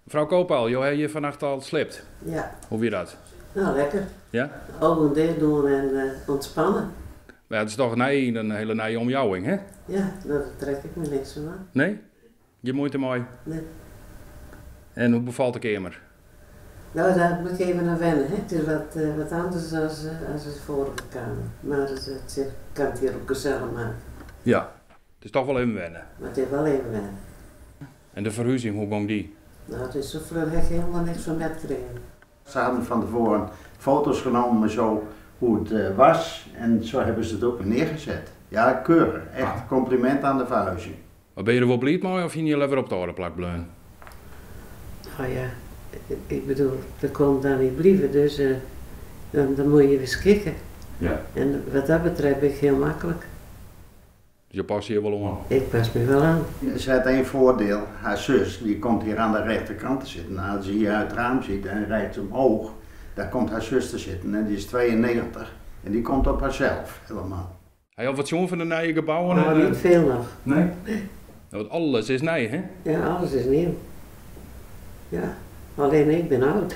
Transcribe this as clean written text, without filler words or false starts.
Frou Koopal, jo ha hjir fannacht al sliept. Ja. Hoe wie dat? Nou, lekker. Ja? Ogen dicht doen en ontspannen. Mar it is toch nij, in hiele nije omjouwing, hè? Ja, no, dêr trek ik my niks fan oan. Nee? Gjin muoite mei? Nee. En hoe befalt de keamer? No, dêr moat ik even oan wenne, hè. It is wat anders as de foarige keamer. Mar it kan it hjir ek gesellich meitsje. Ja. It is toch wol even wenne. Mar it is wol even wenne. En de ferhuzing, hoe gong dy? No, it is sa fluch, ha ik hielendal niks fan metkrigen. Ze hadden van tevoren foto's genomen zo hoe het was en zo hebben ze het ook neergezet. Ja, keurig. Echt compliment aan de verhuizing. Mar binne je der wol bliid mei of hiene je leaver op it âlde plak bleaun? No ja, ik bedoel, der komt dan niet blieve, dus dan moet je weer skikke. En wat dat betreft bin ik hiel maklik. Dus jo passe je wol oan? Ik pas my wol oan. Ze had één voordeel, haar zus die komt hier aan de rechterkant te zitten. Als je hier uit het raam ziet en rijdt omhoog, daar komt haar zus te zitten en die is 92 en die komt op haarzelf helemaal. Ha je al wat sjoen fan de nije gebouwen? No, niet veel noch. Nee? Want alles is nij, hè? Ja, alles is nieuw. Ja, allinne ik bin âld.